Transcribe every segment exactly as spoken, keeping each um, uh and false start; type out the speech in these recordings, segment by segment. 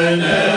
ཧའི།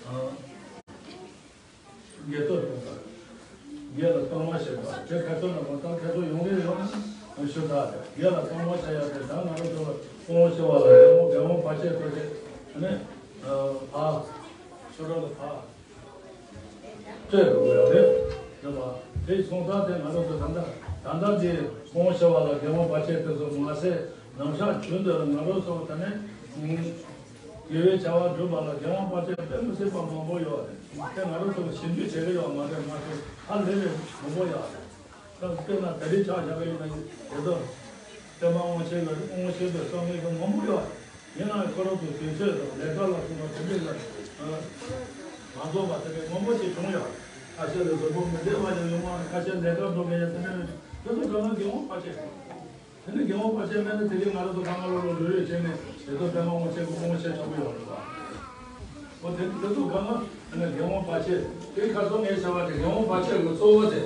ཨ། དགེ་ཚོགས་སྤོང་བ། དགེ་ལ་གཏོང་བ་བྱེད་པ། དེ་ཁ་ཚོན་ལ་མ་བཏང་ཁ་ཚོན་ཡོང་རེ་ཡོང་ཞུ་ད། དགེ་ལ་གཏོང་བ་བྱ་ཡག་དེ་ད་ང་རང་ཚོ་ལ་སྤོང་བ་བྱ་བ་ལ་དགེ་སློང་དགེ་སློང་བར་ཆད་ཐོབ་ཆེད་ནི་ཨ་ཕ་ཆོས་གྲོགས་ལ་ཕ། སྤྲད་དགོས་ཡོད་རེད། རེད་པ། དེ་སོང་ཙང་དེ་ང་རང་ཚོ་ད་ལྟ་ད་ལྟ་འདི་སྤོང་བྱ་བ་ལ་དགེ་སློང་བར་ཆད་དེ་ཚོ་མ་ཟད་ནམ་ཞག་རྒྱུན་དུ་ང་རང་ཚོ་ད་ནི་དགེ་བའི་བྱ་བ་སྒྲུབ་པ་ལ་དགེ་སློང་བར་ཆད་དཔེ་མི་སྲིད་པ་མང་པོ་ཡོད་རེད། དེ་ང་རང་ཚོ་ཞིབ་འཇུག་བྱེད་ཀྱི་ཡོད་མ་རེད་མ་གཏོགས་ཧ་ལས་པའི་མང་པོ་ཡོད་རེད། ད་དཔེར་ན་ད་རེས་ཆ་བཞག་པ་ཡིན་ན་དེ་ཚོ་པད་མ་དབང་ཆེན་གྱི་དབང་ཆེན་པོའི་བསམ་ཡས་ཀྱི་མང་པོ་ཡོད་རེད། ཡིན་ནའང་ཁོ་རང་ཚོ་དུས་ཚོད་དང་ལས་ཀ་ལ་སོགས་པ་དེ་འདྲས་ལ་མ་རྫོགས་པ་དེ་འདྲས་མང་པོ་ཞིག་བྱུང་ཡོད། ཁ་ཤས་ལ་གཟུགས་པོ་མི་བདེ་བ་ཡང་ཡོང་བ། ཁ་ཤས་ལས་ཀ་འགྲོ་མཁན་ཡང་དེ་འདྲས་རེད། དེ་ཚོ་གང་ལ་དགེ་སློང་བར་ཆད། དེ་ནི་དགེ་སློང་བར་ཆད་མེད་ན་དེ་རིང་ང་རང་ཚོ་གང་ལ་ལོ་ལོ་རེ་རེ་བྱས་ནས་དེ་ཚོ་པད་མ་དབང་ཆེན་གྱི་དབང་ཆེན་ཆགས་ཀྱི་ཡོད་རེད་པ། འོ་དེ་དེ་ཚོ་གང་ལ་དགེ་སློང་བར་ཆད། དེ་ཁ་སང་ངས་བྱ་བ་དེ་དགེ་སློང་བར་ཆད་ཀྱི་གཙོ་བོ་དེ་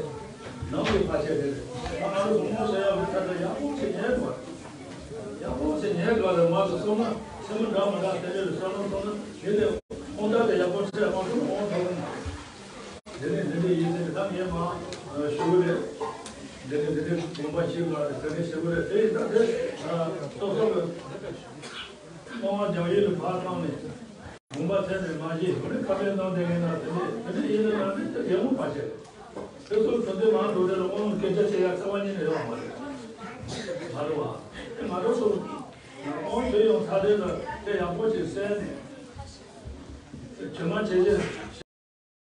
ནང་གི་བར་ཆད་དེ་རེད། ང་རང་ཚོ་སྔོན་བྱ་ཡག་གི་ཐད་ལ་ཡག་པོ་ཞིག་ཉན་དགོས། ཡག་པོ་ཞིག་ཉན་དགོས་རེད། མ་གཏོགས་སོང་ན་སེམས་མི་འདྲ་མི་འདྲ་དེ་འདྲ་རེ་བསམ་བློ་གཏོང་ན་དེ་ནས་དཔང་རྟགས་དེ་ཡག་པོ་འཕྲད་མ་ཐུབ་ན་དབང་ཐོབ་ན། དེ་ནས་འདི་འདྲ་ཡིན་ཟེར་ནས་ད་ངས་མ་ཞུ་གི་རེད། འདི་ནས་འདི་འདྲའི་དགོངས་པ་བཞེས་དགོས་རེད། དེ་ནས་ཞུ་གི་རེད། དེ་ཡིན་ད་དེ་སོ་སོ་གི་སྣང་བ་རྒྱང་ཡོལ་ལ་ཕར་བཏང་ནས་དགོངས་པ་འཚལ་ནས་མ་བཞེས། འོ་ནི་ཁ་པའི་ནང་དེ་ངས་ན་དེ་འདྲ་དེ་འདྲ་ཡིན་ན་ན་ནི་དེ་དགེ་སློང་བར་ཆད་རེད། དེ་ཚོ་དོན་དེ་མ་འགྲོ་དེ་ལ་དབང་སྐད་ཆ་བཤད་ཡ་རྩ་བ་ཉིད་ནས་ཡོད་མ་རེད། མ་རེད་བ། དེ་ང་རང་ཚོ་དབང་ཞུས་ཡོང་ཚར་དེ་ལ་དེ་ཡག་པོ་ཞིག་གསན་ནས། དྲི་མ་བྱས་རྗེས་